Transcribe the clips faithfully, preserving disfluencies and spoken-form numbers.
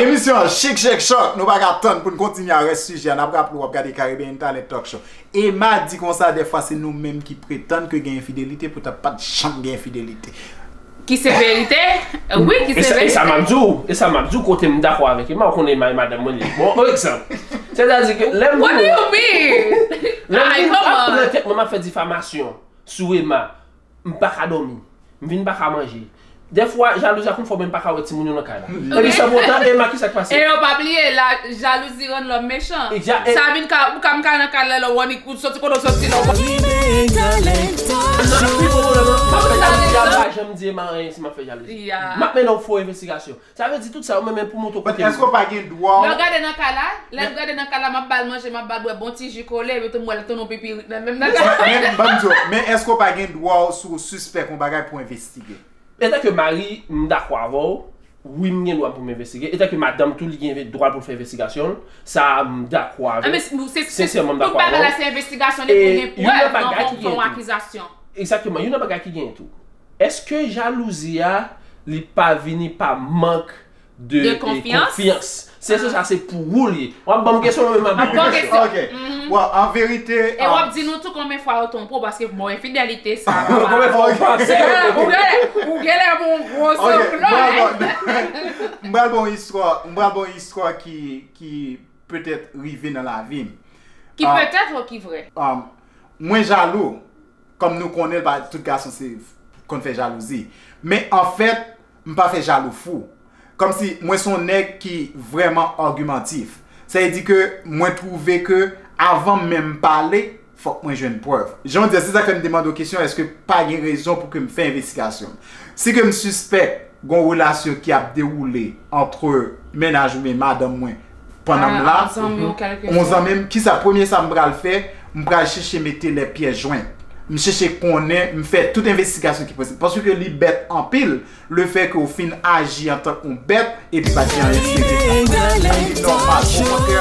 Emisyon an chik chèk chòk, nou pa ka tann pou n kontinye a rès sijè a. N ap raple w ap gade Caribbean Talent Talk Show. Emma di konsa, dèfwa se nou menm ki pretann ke gen enfidelite, poutan pa t janm gen enfidelite. Ki se verite? Wi, ki se verite. E sa m ap di w, e sa m ap di w, kote m dakò avèk Emma, ou konnen Emma e madanm mwen li. Bon, yon egzanp. Sètadi ke lè m What do you mean? Lè m vin ap pran tèt mwen, m ap fè difamasyon sou Emma, m pa ka dòmi. M vin pa ka manje. Dèfwa, jalouzi a konn fè w menm pa ka wè timoun yo nan kay la. Epi san poutan, Emma, kisa k pase? E yo pa bliye, la, jalouzi rann lòm mechan. Sa vin ka, ou ka m ka nan kay la, lè w annik, ou soti kote w soti la, ou pa. Nan pi gwo pwoblèm nan, m ap fè jalouzi a, m pa janm di Emma anyen si m ap fè jalouzi. M ap mennen yon fo envestigasyon. Sa vle di tout sa yo menm pou montre w kote m ye. Èske w pa gen dwa w. Lè w gade nan kay la, lè w gade nan kay la, m ap ba l manje, m ap ba l bwè bon ti ji kole, epi tou m wè l tounen yon pipirit nan menm nan kay la. Men, ban m di w, men èske w pa gen dwa w si w sispèk yon bagay pou w envestige? Etanke mari, m dakò avè w, wi m gen dwa pou m envestige. Etanke madanm tou, li gen dwa pou l fè envestigasyon l, sa a m dakò avè w. Sensèman, m dakò avè w. Tout bagay la se envestigasyon depi w gen prèv, non, fò w fè yon akizasyon. Egzakteman, youn nan bagay ki genyen tou. Èske jalouzi a li pa vini pa mank de konfyans? Se se sa, se pou ou li ye. W ap ban m kesyon mwen menm m ap ban w kesyon. Ok. Well, an verite. E w ap di nou tou konbyen fwa yo twonpe w paske bon enfidelite sa. Konbyen fwa w panse? Ou genlè bon gwo sanglòy. M pral bon istwa, m pral bon istwa ki ki petèt rive nan lavi m. Ki petèt ou ki vrè? Mwen jalou. Kòm nou konnen l pa tout gason se konn fè jalouzi. Men anfèt, m pa fè jalou fou. Kòmsi mwen se yon nèg ki vrèman agimantif. Sa vle di ke mwen twouve ke avan menm m pale, fòk mwen jwenn prèv. Jan w di a, se sa k fè m te mande w kesyon èske pa gen rezon pou ke m fè envestigasyon. Si ke m sispèk gen yon relasyon ki ap dewoule antre mennaj oubyen madanm mwen pandan m la, yon zanmi m, kisa premye sa m pral fè? M pral chèche mete les pieds joints. M chèche konnen, m fè tout envestigasyon ki posib. Paske li bèt anpil, lefètke w fin aji antanke yon bèt epi pa t gen anyen ki rete. Li nòmal. Okontrè,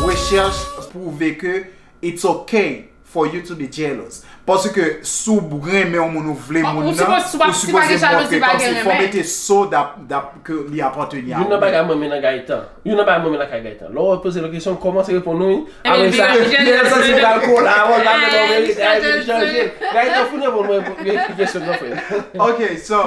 rechèch pwouve ke it's okay for you to be jealous. Paske si w renmen yon moun, ou vle moun nan, ou sipoze montre kòmsi fò w mete so dap, dap ke li apateni a ou. Youn nan bagay mwen renmen nan Gaëtan, youn nan bagay mwen renmen lakay Gaëtan, lè w poze l kesyon, l kòmanse reponn ou wi. Apre sa, li santi l pral kolabore, l pral mete w verite, epi li chanje. Gaëtan fin reponn mwen kesyon nan, frè. Ok, so,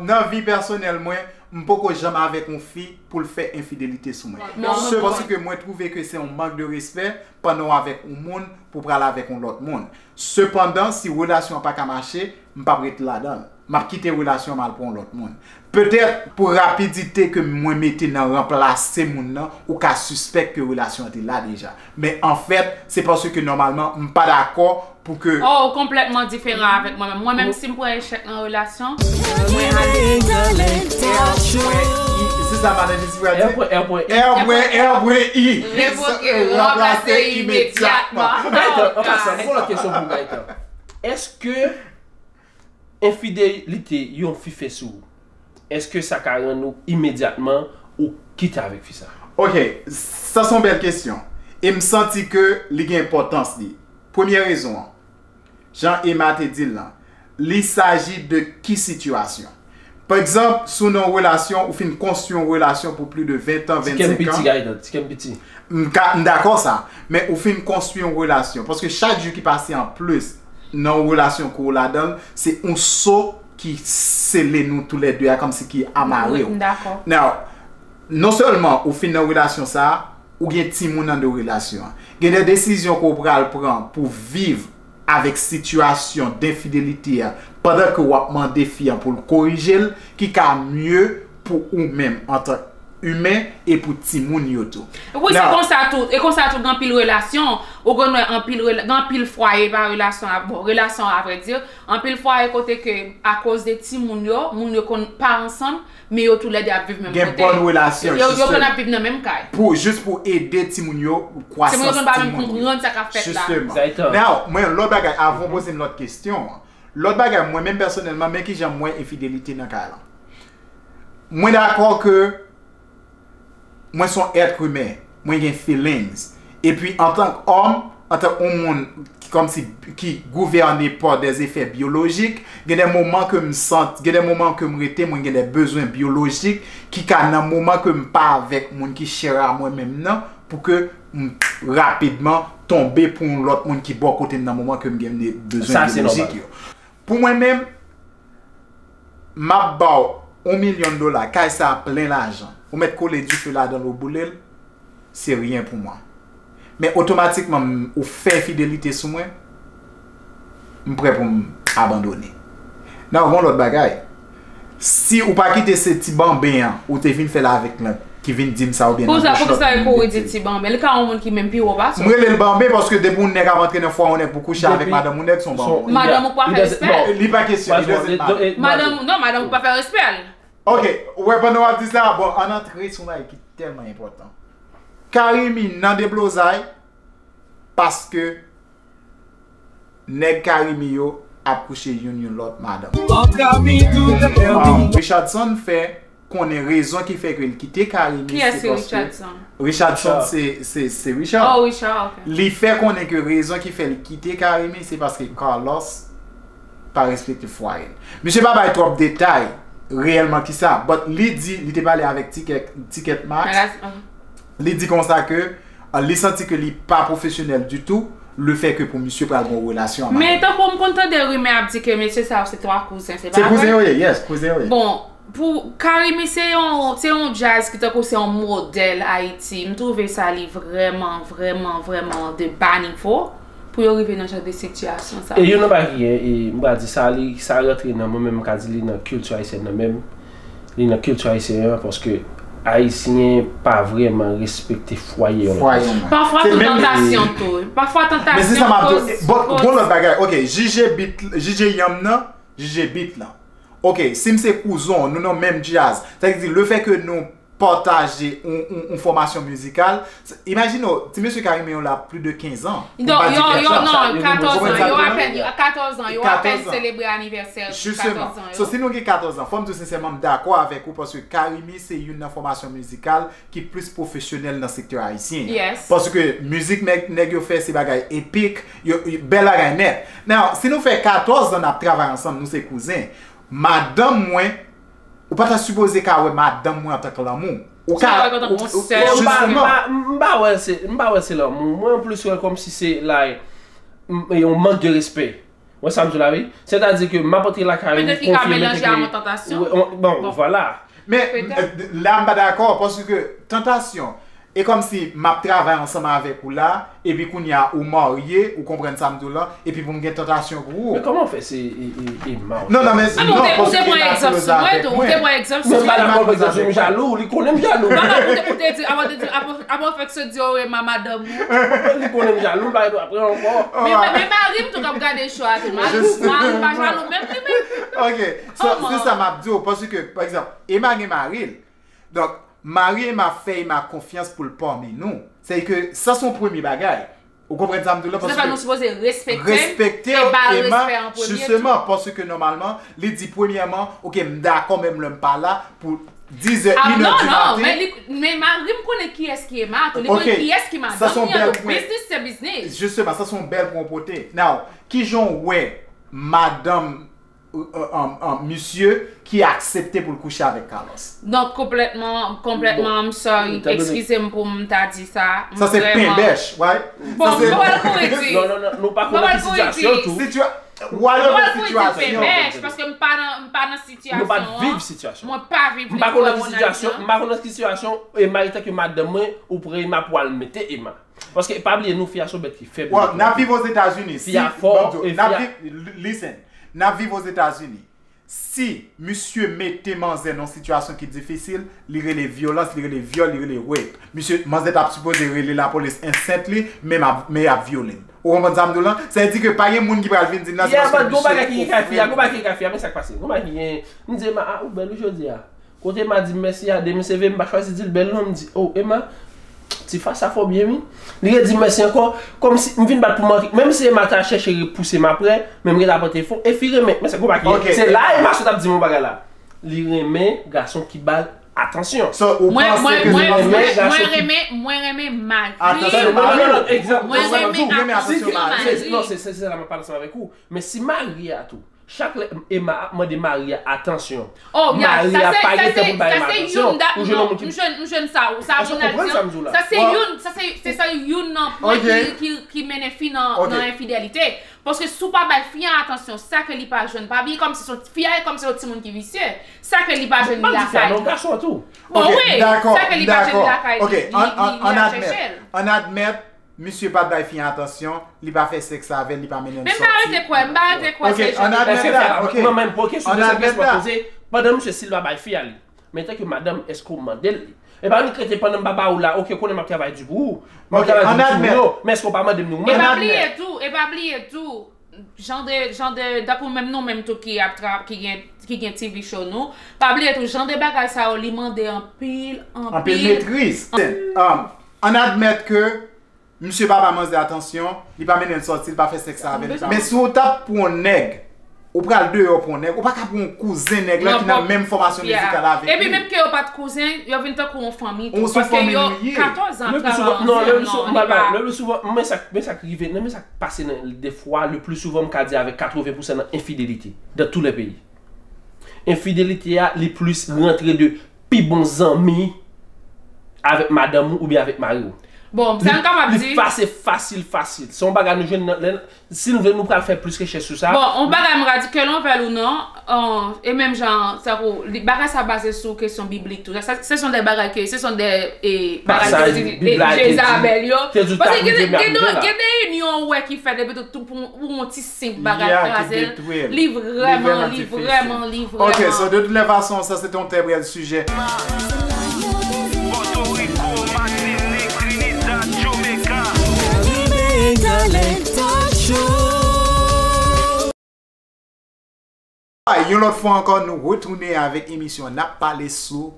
nan vi pèsonèl mwen, m poko janm avèk yon fi pou l fè enfidelite sou mwen. Se paske mwen twouve ke se yon mank de respè pandan w avèk yon moun pou w pral avèk yon lòt moun. Sepandan, si relasyon an pa ka mache, m p ap ret ladan l. M ap kite relasyon an, m al pran yon lòt moun. Petèt, pou rapidite ke mwen mete nan ranplase moun nan, ou ka sispèk ke relasyon an te la deja. Men anfèt, se paske nòmalman, m pa dakò pou ke. Oh, ou konplètman diferan avèk mwen menm. Mwen menm, si m pran echèk nan relasyon, mwen ale. Se sa madan Jezi pral di. R pwen, R pwen, R pwen, I. Revoke, ranplase imedyatman. Gaëtan, an pasan, m gon lòt kesyon pou ou, Gaëtan. Èske enfidelite yon fi fè sou ou, èske sa ka rann ou imedyatman ou kite avèk fi sa? Ok, sa se yon bèl kesyon. E m santi ke li gen enpòtans li. Premye rezon an, jan Emma te di l lan, li saji de ki sitiyasyon? Pa egzanp, si w nan yon relasyon, ou fin konstwi yon relasyon pou plis de ven tan, vennsenk an. Ti kè m piti, Gaëtan, ti kè m piti. M ka, m dakò sa, men ou fin konstwi yon relasyon. Paske chak jou ki pase anplis nan yon relasyon ke w ladan l, se yon so ki sele nou toulède a, kòmsi ki amare w. Wi, m dakò. Now, non sèlman ou fin nan relasyon sa a, ou gen timoun anndan relasyon an. Gen de desizyon ke w pral pran pou viv avèk sitiyasyon denfidelite a pandan ke w ap mande fi an pou l korije l, ki ka mye pou ou menm antank imen e pou timoun yo tou. Wi, se konsa tou. E konsa tou gen anpil relasyon, ou konn wè anpil rela, gen anpil fwaye pa relasyon a, bon, relasyon a vrè di, anpil fwaye kote ke akoz de timoun yo, moun yo konn pa ansanm, men yo toulède ap viv menm kote. Gen bòn relasyon, yo, yo konn ap viv nan menm kay. Pou, jis pou ede timoun yo, kwasans timoun yo. Timoun yo konn pa menm konprann sa k ap fèt la. Jisteman. Now, mwen, lòt bagay, avan w poze m lòt kesyon an, lòt bagay, mwen menm pèsonèlman, men kijan m wè enfidelite nan kay lan. Mwen dakò ke mwen se yon èt imen, mwen gen feelings. Epi antank òm, antan yon moun ki kòmsi ki gouvène pa des effets biologiques, gen de moman ke m sant, gen de moman ke m rete, mwen gen de bezwen byolojik ki ka nan moman ke m pa avèk moun ki chè a mwen menm nan, pou ke m rapidman tonbe pou yon lòt moun ki bò kote m nan moman ke m gen de bezwen byolojik yo. Pou mwen menm, m ap ba w yon milyon dola, kay sa a plen lajan, ou mèt kole dife ladan l ou boule l, se ryen pou mwen. Men otomatikman m- ou fè enfidelite sou mwen, m prè pou m abandone. Nan yon lòt bagay, si ou pa kite se ti banben an ou te vin fè l avèk lan ki vin di m sa oubyen nan bouch lòt moun, li di ti banben. Li ka yon moun ki menm pi wo pase w. M rele l banben paske depi yon nèg ap antre nan fwa yon nèg pou kouche avèk madanm yon nèg, se yon banben. Madanm ou pa fè respè? Li pa kesyon, li doesn't matter. Madanm, non, madanm ou pa fè respè l. Ok, ou wè pandan w ap di sa, bon, ann antre sou yon bagay ki tèlman enpòtan. Carimi nan deblozay paske nèg Carimi yo ap kouche youn yon lòt madanm. Richardson fè konnen rezon ki fè ke l kite Carimi se paske Richardson se, se, se Richard. Li fè konnen ke rezon ki fè l kite Carimi se paske Carlos pa respekte fwaye l. Misye pa bay twòp detay reyèlman kisa, but li di li te pale avèk Ticket, Ticket Max. Li di konsa ke uh, li santi ke li pa pwofesyonèl ditou, lefè ke pou misye pral gen yon relasyon a madanm. Men tankou m konn tande rimè ap di ke mesye sa yo se twa kouzen, se pa vre? Se kouzen yo ye, yes, kouzen yo ye. Bon, pou Carimi se yon, se yon djaz ki tankou se yon modèl Ayiti. M twouve sa li vrèman, vrèman, vrèman de ba nivo pou yo rive nan jan de sitiyasyon sa. E youn nan bagay ki gen, e, m pral di sa, li, sa rantre nan mwen menm, m ka di li nan kilti ayisyèn nan menm. Li nan kilti ayisyen an paske Ayisyen pa vrèman respekte fwaye yon lòt. Pafwa tou tantasyon tou. Pafwa tantasyon koz. Bon, bon lòt bagay. Ok, jije bit, jije yanm nan, jije bit lan. Ok, si m se kouzen w, nou nan menm djaz. Sa vle di, lefè ke nou pataje yon, yon, yon fòmasyon mizikal, imajine w, ti mesye Carimi yo la plis de kenz an. Yo, yo, non, katòz an, yo apèn, katòz an, yo apèn selebre anivèsè katòz an yo. So, si nou gen katòz an, fò m di w sensèman, m dakò avèk ou, paske Carimi se youn nan fòmasyon mizikal ki plis pwofesyonèl nan sektè ayisyen an. Paske mizik nèg, nèg yo fè se bagay epik, yo, bèl bagay nèt. Now, si nou fè katòz an n ap travay ansanm, nou se kouzen, madanm mwen, ou pa ta sipoze ka wè madanm mwen antank lanmou. Ou ka, ou, ou, jisteman. M pa wè l se, m pa wè l se lanmou. Mwen plis wè l kòmsi se, like, yon mank de respè. Wè sa m di w la, wi. Sètadi ke m ap antre lakay ou, ou konfime ke, bon, vwala. Men la m pa dakò, paske tantasyon, e kòmsi m ap travay ansanm avèk ou la, epi kounye a ou marye, ou konprann sa m di w lan, epi pou m gen tantasyon pou ou. Men kòman w fè se e, e, e ma w? Non, non, men non, paske li pa kloz avèk mwen. Ou te pran egzanp sou mwen tou, ou te pran egzanp sou mwen. Men m pa dakò avèk egzanp sou m jalou, li konnen m jalou. Non, non, ou te, ou te di, avan w te di, avan, avan w fèk sot di, o, e ma madanm ou. Li konnen m jalou, l pa gen dwa pran ankò. Men, men, men mari m tou k ap gade cho a tou, mari m, mari m pa jalou menm li menm. Ok, so, se sa m ap di w, paske, pa egzanp, Emma gen mari l. Donk, mari Emma fè Emma konfyans pou l pami nou. Sèke sa se yon premye bagay. Ou konprann sa m di w la? Se sa fè nou sipoze respekte l e ba l respè an premye tou. Jisteman, paske nòmalman, li di premyèman, ok, m dakò menm lè m pa la pou dizè, inè di maten. Non, non, men li, men mari m konnen kiyès ki Emma tou, li konnen kiyès ki madanm li an tou, biznis se biznis. Jisteman, sa se yon bèl pwen w pote. Now, kijan w wè madanm misye ki aksepte pou l kouche avèk Carlos. Donk, konplètman, konplètman, I'm sorry, eskize m pou m ta di sa. Sa se pen bèch, right? Bon, m pa wè l pou redi. Non, non, non, nou pa konnen ki sitiyasyon tou. Whatever sitiyasyon. Pen bèch, paske m pa nan, m pa nan sitiyasyon an. Nou pa viv sitiyasyon. Mwen pa viv li. M pa konnen ki sitiyasyon, m pa konnen ki sitiyasyon, e mari tanke madanm mwen, ou pran Emma pou al mete Emma. Paske pa bliye, nou, fi a se yon bèt ki fèb. N ap viv Ozetazini. Fi a fò, e fi a. Listen. N ap viv Ozetazini. Si misye mete manzè nan yon sitiyasyon ki difisil, li rele vyolans, li rele vyòl, li rele rape. Misye, manzè t ap sipoze rele lapolis enceinte li, men m ap, men y ap vyole m. Ou konprann sa m di w lan? Sa vle di ke pa gen moun ki pral vin di m nan se paske misye ofri m. Gon bagay ki gen kay fi a, gon bagay ki gen kay fi a, men sa k pase? Gon bagay ki gen, m di Emma, a, ou bèl wi jodi a. Kote Emma di m mèsi a, demen se vre, m pa chwazi di l bèl non, m di, o, Emma, ti fa sa fè w byen wi. Li redi m mèsi ankò, kòmsi m vin bat pou m antre, menm si Emma ta chèche repouse m aprè, men m gentan pote fon, e fi renmen, men se gon bagay ki, se la Emma sot ap di m yon bagay la. Li renmen gason ki ba l Atansyon. So, ou Mwen, panse mwen, ke se mwen, yon mwen, gason mwen ki renmen, mwen renmen mari. Atansyon, Non, non, non, mari. non, egzanp. Mwen Egzanp, renmen ou renmen atansyon atansyon mari. Non, se se la mwen pa ansanm avèk ou. Men si mari a tou, chak lè Emma ap mande mari a atansyon, Oh, yeah, mari sa a se, pa sa gen se, tan pou bay sa se atansyon. Youn da, Ou jwenn non, yon moun ki m jwenn, m jwenn sa, sa Èske ou Ronald konprann di sa an. m di w la? Sa se Wa- youn, sa se, se sa youn nan pwen Ok. ki, ki, ki mennen fi nan, Ok. nan enfidelite. Paske si w pa bay fi an atansyon, sa ke li pa jwenn, pa bliye kòmsi se yon, fi a e kòmsi se yon timoun ki visye. Sa ke li pa jwenn Mwen li di fi a, non, lakay. Gason an tou. Bon, Ok, wi, dakò, sa ke li pa jwenn li dakò. lakay, Ok, li, li, an, li, an, li an al admèt, chèche l. An admèt, misye pa t bay fi an atansyon, li pa fè sèks avè l, li pa mennen l Men m pa sòti. rete kwè, m pa rete kwè Ok, se an jan. admèt Èske la, sa, ok. mwen menm, ok, sou An de sèt admèt kesyon la. poze, pandan misye si l pa bay fi a li. Men tanke madanm, èske w mande l li? E pa vin k rete pandan m pa ba ou la, ok, konnen m ap travay di pou ou. M ap Ok, travay an di pou admèt. Ou, men èske w pa mande m nou E pa menm? bliye tou, e pa bliye tou, jan de, jan de, tankou menm nou menm tou ki ap tra, ki gen, ki gen T V show nou, pa bliye tou, jan de bagay sa yo, li mande anpil, Anpil anpil. metriz. Um, an admèt ke misye pa ba manzè atansyon, li pa mennen l sòti, li pa fè sèks avè l. Men si w t ap pran yon nèg, ou pral deyò pran yon nèg, ou pa ka pran yon kouzen nèg la ki nan menm fòmasyon mizikal avèk li. Epi menm ke yo pa t kouzen, yo vin tankou yon fanmi Ou tou. sou Paske fanmi yo nou ye. katòz an Le ap plus souvent, travay non, le ansanm, plus souvent, non, m pa li pa. Le plus souvent, men sa, men sa k rive, men sa k pase nan de fwa, le plus souvent, m ka di avèk katreven pousan nan enfidelite, dans tous les pays. Enfidelite a, li plis rantre de pi bon zanmi avèk madanm ou oubyen avèk mari w. Bon, sa m kapab Li di. Pase fasil, fasil. Se yon bagay nou jwenn nan, lè, si nou vle, nou pral fè plis rechèch sou sa. Bon, yon bagay m ka di ke l anvè l ou non, an, e menm jan, sa kou, li, bagay sa baze sou kesyon biblik tou. Sa, se son de bagay ke, se son de, e, bagay Pasaj ke di, Bib la, e, Jezabèl yo. te di w ta Paske gen prive de, m ap gen de, rive la. Gen de inyon ou wè ki fèt epi tout, tout pou, pou yon ti senp bagay Yeah, ki kraze l. detwi l. Li Li vrèman vrèman, li difisil. vrèman, li Ok, so vrèman. De toute façon, ça c'est un très bel sujet. Pòtoriko, Matinik, Trinidad, Jamaica. Ay, yon lòt fwa ankò, nou retounen avèk emisyon N ap pale sou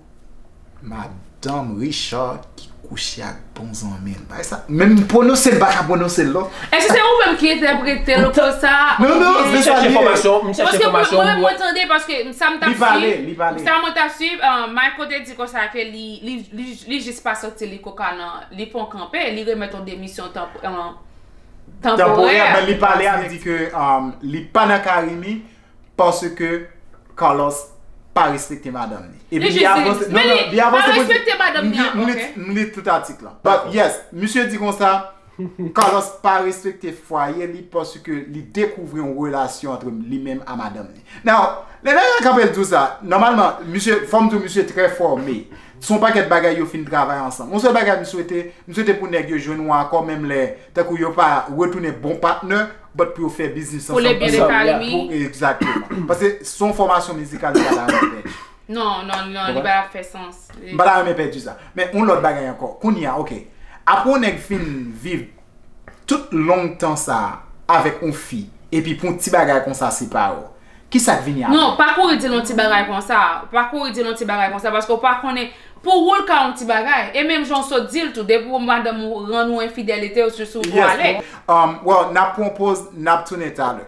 Madanm Richard ki kouche ak bon zanmi l. Bagay sa, menm pwononse l, m pa ka pwononse l non. Èske se ou menm ki entèprete l konsa? Non, non, Oubyen se sa Chèche li ye. enfòmasyon, m chèche Paske mwen, enfòmasyon. mwen, mwen tande, paske sa m t ap Li pale, swiv, li pale. Sa mwen t ap swiv, uh, Michael te di konsa ke li, li, li, li jis pa santi li koka nan, li fon kanpe, li remèt yon demisyon tanp, uh, Tanporè, tanporè. Men li pale, a di ke um, li pa nan Karimi paske Carlos pa respekte madanm li. Epi Li li jis avanse, di, non, men non, li li avanse pa pou respekte madanm li li, an, li, ok. Li tout atik la. But yes, misye di konsa, Carlos pa respekte fwaye li paske li dekouvri yon relasyon ant li menm a madanm li. Now, lè nèg la kanpe l di w sa, nòmalman, misye, fò m di w, misye trè fòme. Se yon pakèt bagay yo fin travay ansanm. Yon sèl bagay m swete, m swete pou nèg yo jwenn yon akò, menm lè, tankou yo pa retounen bon patnè, but pou yo fè biznis Pou le ansanm. bien de Pou- Karimi. pou- Egzakteman. Paske se yon fòmasyon mizikal li pa ta renmen pèdi. Non, non, non, li Konprann? pa fè sans. M pa ta renmen pèdi sa. Men yon lòt bagay ankò. Kounye a, ok. Apre yon nèg fin viv tout long tan sa a avèk yon fi, epi pou yon ti bagay konsa separe w, kisa k vini apre? Non, pa kouri di l yon ti bagay konsa. Pa kouri di l yon ti bagay konsa, paske w pa konnen pou ou l ka yon ti bagay. E menm jan w sot di l tou, depi w madanm ou rann ou enfidèlite, ou sou, sou pou Yes, ale. Um, well, n ap pran yon poz, n ap tounen talè.